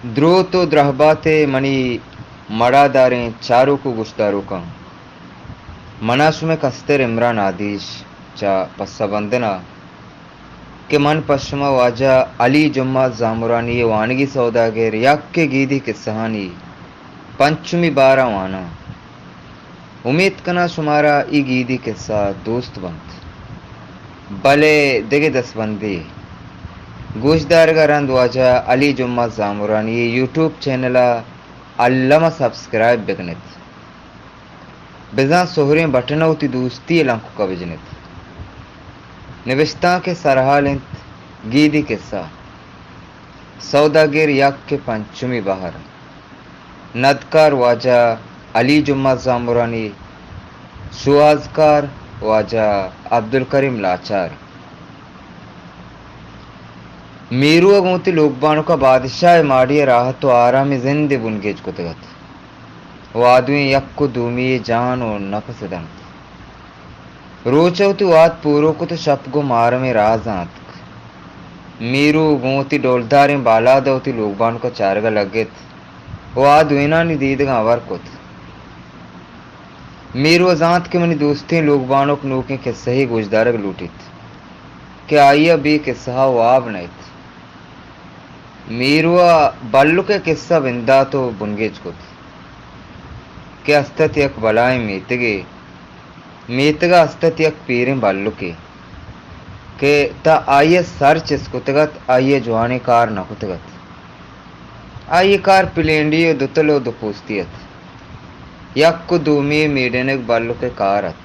دروت ءُ درہبات ءَ منی مڑاداریں چاروک ءُ گوشداروکاں۔ من ءَ شمئے کستر عمران آدیش چہ پسہ بندن ءَ کہ من پہ شما واجہ علی جمعہ زامرانی ءِ وانگی سوداگر یک ءِ گیدی کسہانی پنچمی بار ءَ واناں۔ امیت کناں شمارا اے گیدی کسہ دوست بنت۔ بلے دگہ دستبندے، گوشدارگ ءَ رند واجہ علی جمعہ زامرانی ءِ یوٹیوب چینل ءَ الم ءَ سبسکرائب بکن ات۔ بزاں سہریں بٹن ءَ وتی دوستی ءِ لنکک ءَ بجن ات۔ نبشتانک ءِ سرحال انت گیدی کسہ، سوداگر یک ءِ پنچمی بہر۔ ندکار واجہ علی جمعہ زامرانی، شوہازکار واجہ عبدالکریم لاچار۔ میرو ءَ گوں وتی لوگبانک ءَ بادشاہ ءِ ماڑی ءَ راحت ءُ آرامیں زندے بنگیج کتگ ات ءُ آ دوئیں یک ءُ دومی ءِ جان ءُ نپس ءَ دنت۔ روچ ءَ وتی وہد پورو کت ءُ شپ گوں مارمیں رازاں اتک۔ میرو گوں وتی ڈولداریں بالاد ءَ وتی لوگبانک ءَ چارگ ءَ لگت ءُ آ دوئینانی دیدگاں ہبر کت۔ میرو ءَ زانت کہ منی دوستیں لوگبانک نوکیں کسہے گوشدارگ لوٹیت کہ آئی ءَ بے کسہ ءَ واب نئیت۔ میرو ءَ بلک ءِ کسہ بندات ءُ بنگیج کت کہ است ات یک بلائیں میتگے، میتگ ءَ است ات یک پیریں بلکے کہ تاں آئی ءَ سر چست کتگ ات، آئی ءَ جوانیں کار نہ کتگ ات۔ آئی ءِ کار پلینڈی ءُ دوتل ءُ دوپوستی ات۔ یک ءُ دومی میڈنگ بلک ءِ کار ات۔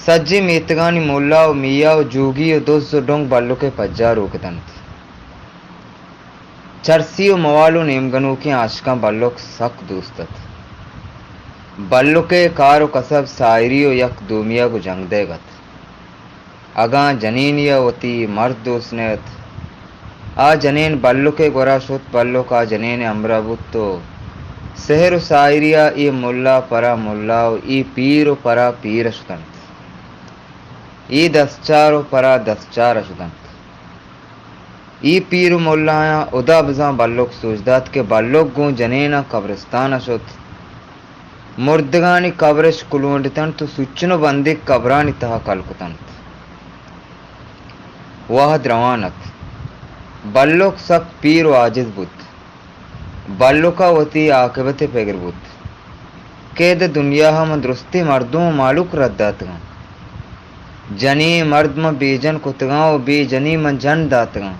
سجیں میتگانی ملا ءُ میا ءُ جوگی ءُ دز ءُ ڈنگ بلک ءِ پجار روک اتنت۔ چرسی ءُ موال ءُ نیمگنوکیں عاشقاں بلک سک دوست ات۔ بلک ءِ کار ءُ کسب ساحری ءُ یک دومی ءَ گوں جنگ دئیگ ات۔ اگاں جنینے ءَ وتی مرد دوست نہ ات، آ جنین بلک ءِ گورا شت، بلک آ جنین ءِ ہمراہ بوت ءُ سحر ءُ ساحری ءَ اے ملا پرا ملا ءُ اے پیر ءُ پرا پیر ءَ شتنت۔ اے دستچار ءُ پرا دستچار ءَ شتنت۔ اے پیر ءُ ملایاں ہدا بزاں بلک سوج دات کہ بلک گوں جنیناں قبرستان ءَ شت۔ مردگانی قبرش کلونڈتنت ءُ سوچن ءُ بندیک قبرانی تہا کل کتنت۔ وہد روان ات۔ بلک سک پیر ءُ عاجز بوت۔ بلک ءَ وتی عاقبت ءِ پگر بوت کہ اد دنیا ءَ من درستیں مردم ءُ مہلوک رد داتگاں۔ جنیں مرد من بے جن کتگاں ءُ بے جنی من جن داتگاں۔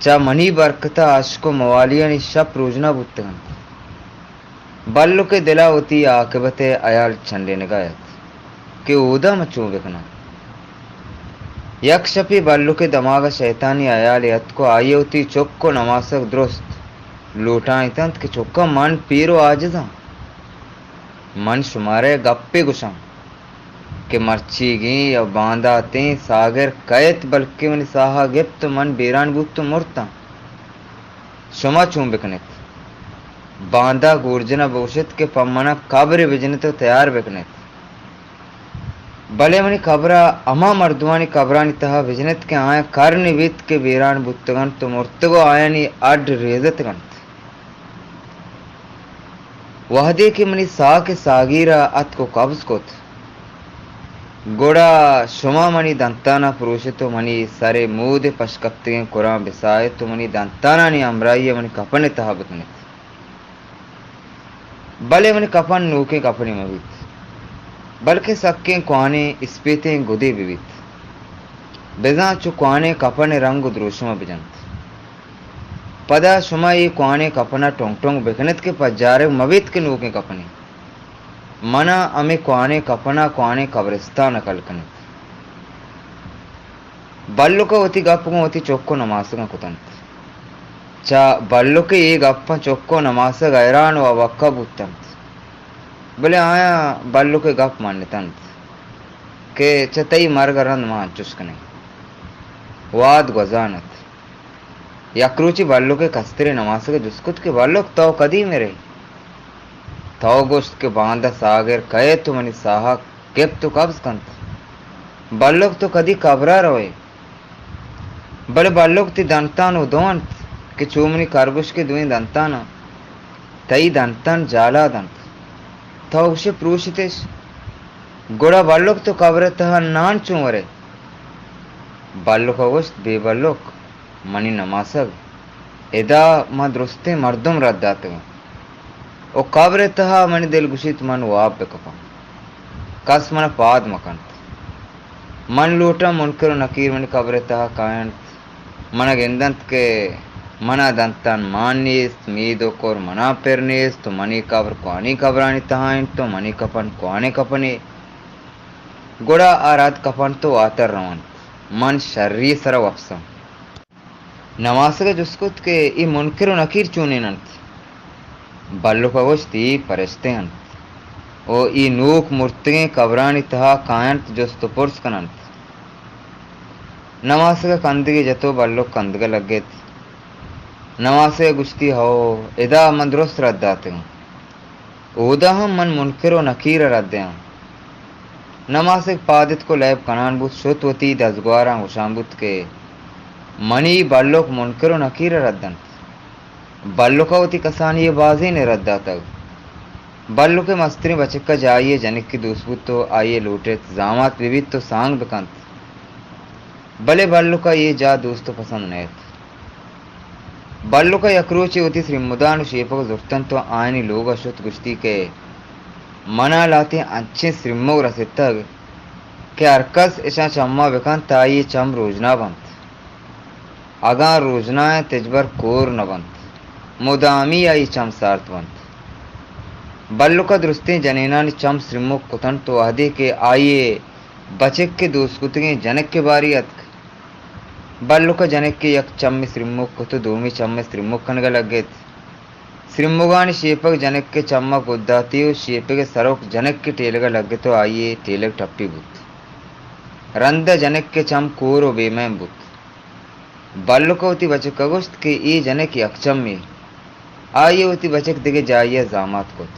چہ منی برکت ءَ عاشق ءُ موالیانی شپ روژنا بوتگ انت۔ بلک ءِ دل ءَ وتی عاقبت ءِ ہیال چنڈینگ ءَ ات کہ اودا من چون بکناں۔ یک شپے بلک ءِ دماغ ءَ شیطانی ہیالے اتک ءُ آئی ءَ وتی چک ءُ نماسگ درست لوٹائینتنت کہ چکاں، من پیر ءُ عاجز آں۔ من شمارا یک گپے گوشاں کہ مرچیگیں یا بانداتیں ساگر کئیت، بلکیں منی ساہ ءَ گپت ءُ من بیران بوت ءُ مرتاں۔ شما چون بکن ات؟ باندا گورجن ءَ بگوش ات کہ پہ من ءَ قبرے بجن ات ءُ تیار بکن ات۔ بلے منی قبر ءَ ہما مردمانی قبرانی تہا بجن ات کہ آیاں کرنے بیت کہ بیران بوتگ انت ءُ مرتگ ءُ آیانی ہڈ ریزتگ انت۔ وہدے کہ منی ساہ کہ ساگیر ءَ اتک ءُ قبض کت، گڑا شما منی دنتاناں پروش ات ءُ منی سر ءِ مود ءِ پشکپتگیں کراں بساہ ات ءُ منی دنتانانی ہمراہی ءَ منی کپن ءِ تہا بکن ات۔ بلے منی کپن نوکیں کپنے مہ بیت، بلکیں سکیں کوہنیں اسپیتیں گدے بہ بیت۔ بزاں چو کوہنیں کپن ءِ رنگ ءُ دروشم ءَ بجنت۔ پدا شما اے کوہنیں کپن ءَ ٹنگ ٹنگ بکن ات کہ پجارگ مہ بیت کہ نوکیں کپنے۔ من ءَ ہمے کوہنیں کپن ءَ کوہنیں قبرستان ءَ کل کن ات۔ بلک ءَ وتی گپ گوں وتی چک ءُ نماسگاں کتنت۔ چہ بلک ءِ اے گپاں چک ءُ نماسگ حیران ءُ اوکہ بوتنت، بلے آیاں بلک ءِ گپ منتنت کہ چہ تئی مرگ ءَ رند ما انچش کنیں۔ وہد گوزان ات۔ یک روچے بلک ءِ کستریں نماسگ ءَ جست کت کہ بلک، تو کدی مرئے؟ تو گوشت کہ باندا ساگر کئیت ءُ منی ساہ ءَ گپت ءُ قبض کنت۔ بلک، تو کدی قبر ءَ روئے؟ بلے بلک، تئی دنتان اودو انت کہ چو منی کرگوشک ءِ دوئیں دنتاناں، تئی دنتان جالاد انت۔ تو گوشے پروشتش۔ گڑا بلک، تو قبر ءِ تہا نان چون ورئے؟ بلک ءَ گوشت، بے بلک، منی نماسگ، ادا ما درستیں مردم رد داتگاں۔ و قبر ءِ تہا منی دل گوشیت من واب بہ کپاں۔ کس من ءَ پاد مہ کنت۔ من لوٹاں منکر و نکیر منی قبر ءِ تہا کاینت۔ من ءَ گندنت کہ من ءَ دنتان مان نیست، مید و کر من ءَ پر نیست، و منی قبر کوانی قبرانی تہا انت، و منی کپن کوانیں کپنے۔ گڑا آ رد کپنت و واتر رونت۔ من شری ءِ سرا وپساں۔ نماسگ ءَ جست کت کہ اے منکر و نکیر چونین انت؟ بلک ءَ گوشت، اے پرشتے انت و اے نوک مرتگیں قبرانی تہا کاینت، جست و پرس کننت۔ نماسگ ءَ کندگے جت و بلک کندگ ءَ لگت۔ نماسگ ءَ گوشتی، ہو، ادا من درست رد داتگاں۔ اودا ہم من منکر و نکیر ءَ رد دیاں۔ نماسگ پاد اتک و لیب کنان بوت، شت وتی دزگواراں گوشان بوت کہ منی بلک منکر و نکیر ءَ رد دنت۔ بلک ءَ وتی کسانی ءَ بازینے رد داتگ۔ بلک ءِ مستریں بچک ءَ جائی ءِ جنکے دوست بوت و آئی ءَ لوٹت زامات بہ بیت و سانگ بہ کنت۔ بلے بلک ءَ اے جاہ دوست و پسند نئیت۔ بلک ءَ یک روچے وتی سرمدان و شیپگ زرتنت و آیانی لوگ ءَ شت، گوشتی کہ من ءَ لہتیں انچیں سرمگ رستگ کہ ہرکس اشاں چماں بکنت، آئی ءِ چم روژنا بنت۔ اگاں روژنا انت، ہچبر کور نہ بنت، مدامی آئی ءِ چم سارت بنت۔ بلک ءَ درستیں جنینانی چم سرمگ کتنت و وہدے کہ آئی ءِ بچک ءِ دوست کتگیں جنک ءِ باری اتک، بلک ءَ جنک ءِ یک چمے سرمگ کت و دومی چم ءَ سرمگ کنگ ءَ لگت۔ سرمگانی شیپگ جنک ءِ چم ءَ گداتی و شیپگ ءِ سروک جنک ءِ ٹیلگ ءَ لگت و آئی ءِ ٹیلگ ٹپی بوت۔ رند ءَ جنک ءِ چم کور و بے مہم بوت۔ بلک ءَ وتی بچک ءَ گوشت کہ اے جنک یک چمے۔ آئی ءَ وتی بچک دگہ جاہے ءَ زامات کت۔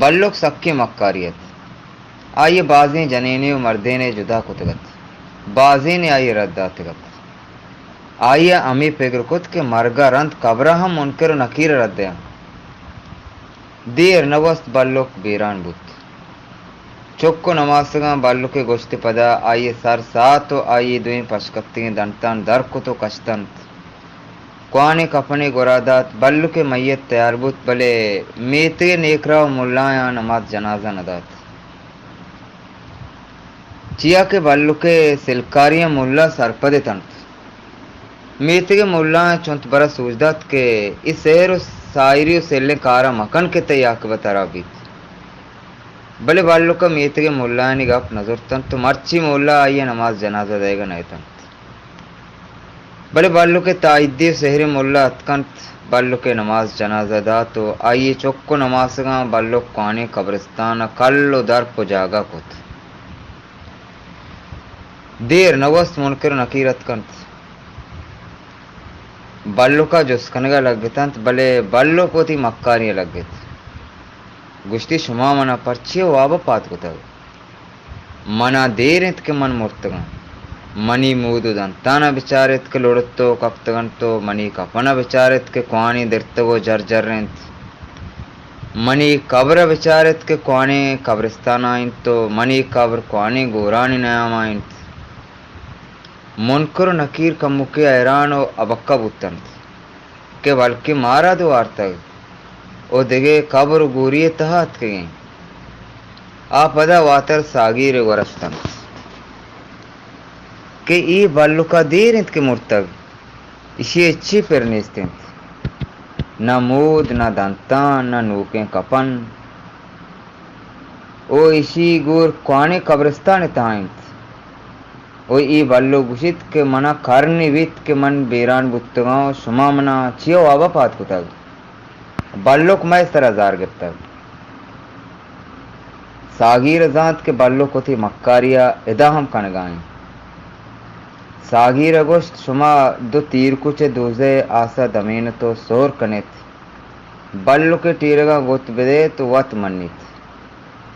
بلک سکیں مکارے ات۔ آئی ءَ بازیں جنینے و مردینے جتا کتگ ات۔ بازینے آئی ءَ رد داتگ ات۔ آئی ءَ ہمے پگر کت کہ مرگ ءَ رند قبر ءَ ہم منکر و نکیر ءَ رد دیاں۔ دیر نہ گوست، بلک بیران بوت۔ چک و نماسگاں بلک ءِ گوشت ءِ پدا آئی ءِ سر ساہت و آئی ءِ دوئیں پشکپتگیں دنتان در کت و کشتنت۔ کوہنیں کپنے گورا دات، بلک ءِ میت تیار بوت، بلے میتگ ءِ نیکراہ و ملایاں نماز جنازہ نہ دات۔ چیا کہ بلک ءِ سلکاریاں ملا سرپد اتنت۔ میتگ ءِ ملایاں چنت برا سوج دات کہ اے سحر و ساحری و سلیں کاراں مکن کہ تئی عاقبت ہراب بیت۔ بلے بلک ءَ میتگ ءِ ملایانی گپ نہ زرتنت و مرچی ملا آئی ءَ نماز جنازہ دئیگ ءَ نہ اتنت۔ بلے بلک ءِ تائیدی و سحریں ملا اتکنت، بلک ءِ نماز جنازہ دات و آئی ءِ چک و نماسگاں بلک کوہنیں قبرستان ءَ کل و درپ و جاگہ کت۔ دیر نہ گوست، منکر و نکیر اتکنت۔ بلک ءَ جست کنگ ءَ لگتنت، بلے بلک وتی مکاری ءَ لگت۔ گوشتی، شما من ءَ پرچے واب ءَ پاد کتگ؟ من ءَ دیر انت کہ من مرتگاں۔ منی مود و دنتان ءَ بچار ات کہ لڑت و کپتگ انت و منی کپن ءَ بچار ات کہ کوہنیں درتگ و جر جر انت۔ منی قبر ءَ بچار ات کہ کوہنیں قبرستان ءَ انت و منی قبر کوہنیں گورانی نیام ءَ انت۔ منکر و نکیر کمکے حیران و ابکہ بوتنت کہ بلکیں مارا دو آرتگ و دگہ قبر و گوری ءِ تہا اتکگیں۔ آ پدا واتر ساگیر ءِ گورا شتنت کہ اے بلک ءَ دیر انت کہ مرتگ، ایشی ءَ ہچی پر نیست انت، نہ مود، نہ دنتان، نہ نوکیں کپن، و ایشی گور کوہنیں قبرستان ءِ تہا انت۔ و اے بلک گوشیت کہ من ءَ کرنے بیت کہ من بیران بوتگاں و شما من ءَ چیا واب ءَ پاد کتگ؟ بلک مئے سرا زار گپتگ۔ ساگیر ءَ زانت کہ بلک وتی مکاری ءَ ادا ہم کنگا انت۔ ساگیر ءَ گوشت، شما دو تیرکچ ءِ دوزہ ءِ آس ءَ دمینت و سہر کنیت، بلک ءِ ٹیلگاں گت بدئیت و وت منیت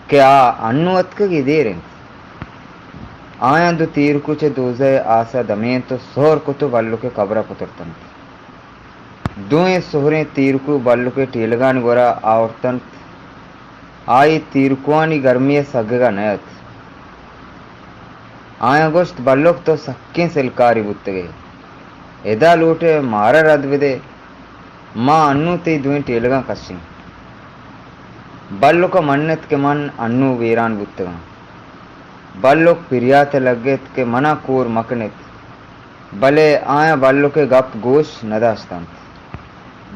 کہ آ انوں اتکگ، اے دیر انت۔ آیاں دو تیرکو چہ دوزہ ءِ آس ءَ دمینت ءُ سہر کت ءُ بلک ءِ کبر ءَ پترتنت۔ دوئیں سہریں تیرکو بلک ءِ ٹیلگانی گورا آورتنت۔ آئی تیرکوانی گرمی ءَ سگگ ءَ نہ ات۔ آیاں گوشت، بلک تو سکیں سلکارے بوتگ ئے۔ ادا لوٹ ئے مارا رد بدے۔ ما انوں تئی دوئیں ٹیلگاں کشیں۔ بلک ءَ منت کہ من انوں بیران بوتگاں۔ بلک پریات ءَ لگت کہ منا کور مکنت، بلے آیاں بلک ءِ گپ گوش نہ داشتنت۔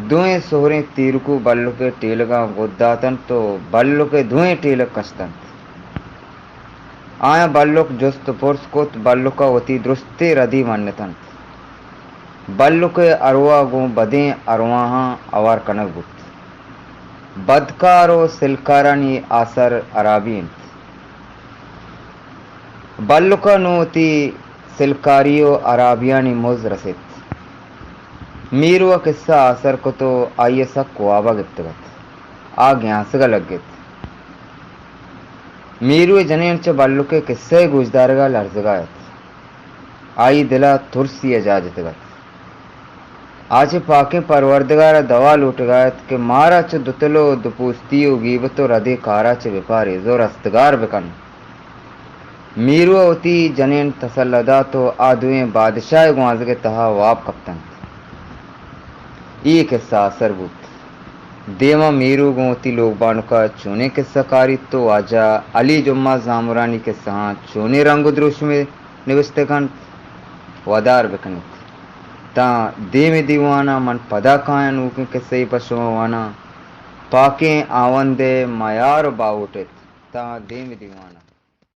دوئیں سہریں تیرکو بلک ءِ ٹیلگاں گد داتنت ءُ بلک ءِ دوئیں ٹیلگ کشتنت۔ آیاں بلک جست ءُ پرس کت، بلک ءَ وتی درستیں ردی منتنت۔ بلک ءِ ارواہ گوں بدیں ارواہاں ہوار کنگ بوت۔ بدکار ءُ سلکارانی آسر ہرابی انت۔ بلک ءَ نوں وتی سلکاری ءُ ہرابیانی مز رست۔ میرو ءَ کسہ آسر کت ءُ آئی ءَ سک واب ءَ گپتگ ات۔ آ گیانسگ ءَ لگت۔ میرو ءِ جنین چہ بلک ءِ کسہ ءِ گوشدارگ ءَ لرزگ ءَ ات۔ آئی دل ءَ ترسی ءَ جاہ جتگ ات۔ آ چہ پاکیں پروردگار ءَ دوا لوٹگ ءَ ات کہ مارا چہ دوتل ءُ دوپوستی ءُ گیبت ءُ ردیں کار ءَ چہ بپاریز ءُ رستگار بکن۔ میرو ءَ وتی جنین تسلا دات ءُ آ دوئیں بادشاہ ءِ گوانزگ ءِ تہا واب کپتنت۔ اے کسہ آسر بوت۔ دیما میرو گوں وتی لوگبانک ءَ چونیں کسہ کاریت ءُ واجہ علی جمعہ زامرانی کسہاں چونیں رنگ ءُ دروشمے نبشتہ کنت، ودار بکنیت۔ تاں دیم ءِ دیوان ءَ من پدا کایاں نوکیں کسہ یے پہ شما واناں۔ پاکیں ہاوند ءِ میار ءُ باہوٹ ات۔ تاں دیم ءِ دیوان ءَ۔